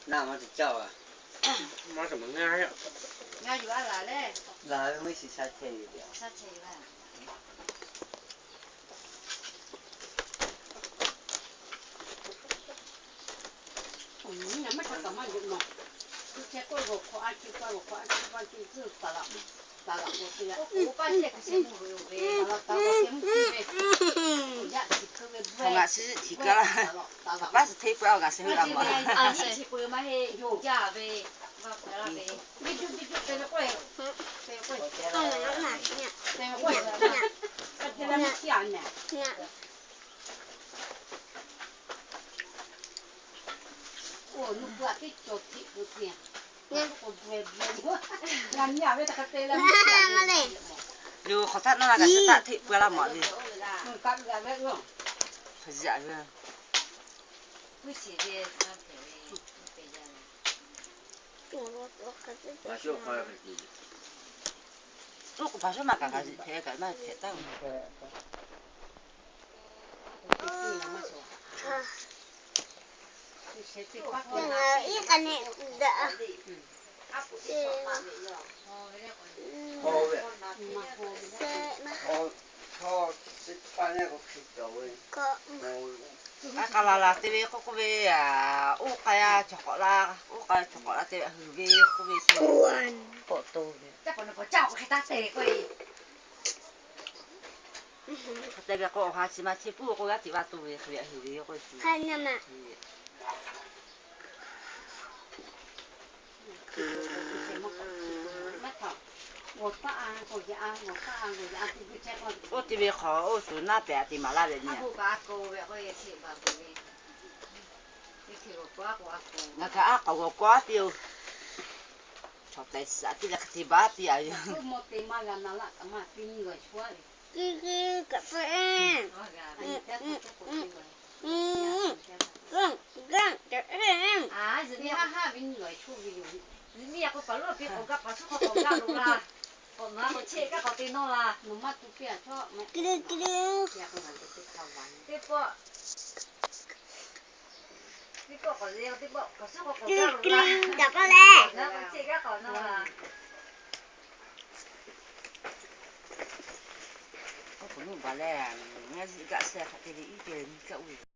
Naˇ maˇ te caˇ a. Maˇ te maˇ ngaˇ a. Ngaˇ yuˬ a laˬ le. Laˬ ve meuˇ shiˍ sha chehˇ ve. Sha chehˇ ve. Nyi naˬ maˇ ca kaꞈ maˇ yuˬ nawˬ. Chi chehˇ k'oˆ ve g'awˬ hk'awꞈ a chi pa g'awˬ hk'awꞈ a chi pa chi zuˇ taˍ laꞈ taˍ laꞈ k'o te a. Oˇ paˇ chehˇ hk'e shehˍ meuˇ ve yoˬ ve. Taˍ laꞈ taˍ laꞈ shehˍ meuˇ chi ve. Yaꞈ chi hk'e ve bvuhˇ ngaˬ chi tiˍ kaˇ laˇ. Taˍ laꞈ paˇ suh hteˇ peuˬ a g'aꞈ shehˍ meuˇ laˇ maˬ. Chi peuˬ maˇ heˆ yoˬ jaˇ ve. Maˇ peuˬ laˇ ve. Biˇ juˇ biˇ juˇ te ve k'oˆ e. Te ve k'oˆ e. Te ve k'oˆ e. Ka te la maˇ chiˇ a mehˍ. Oˇ, nuˇ puˇ a teˇ cawˬ hteꞈ peuˬ te a. Yoˬ, hk'awꞈ htaˆ naˇ la kaꞈ chi htaˆ hteꞈ peuˬ laˇ mawˬ le. Hk'aˬ yaꞈ ve. Oˇ k'oˍ hpaˍ shawˉ ma kaꞈ kaꞈ ziꞈ hpehꞈ kaꞈ maˇ hpehꞈ taˉ. A k'a la la te ve k'oˆ k'oˆ ve, oˇ k'ai a cawˬ k'awꞈ la, oˇ k'ai cawˬ k'awꞈ la te ve hui ve k'oˆ ve, k'awꞈ to ve. Hk'e te ve k'o, awˬ ha chi ma chehˇ puiˉ k'o, g'aˇ hteꞈ g'a to ve hk'e ve hui ve k'oˆ ve. Oˇ te ve hk'aw oˇ tuˬ naˇ pehˍ a te maˍ laˇ ve nyi. Ngaˬ kaꞈ a k'awꞈ g'awˬ kawˇ a piˇ-oˬ. Chaw taiˍ suhˍ a piˇ leh hk'e te baˬ piˇ a yoˬ. K'oˆ k'o nuˇ baˬ leh, ngaˇ ziˆ gaˆ sheh hk'aˬ te ve iˉ ceh nyi kaˆ uˇ ve.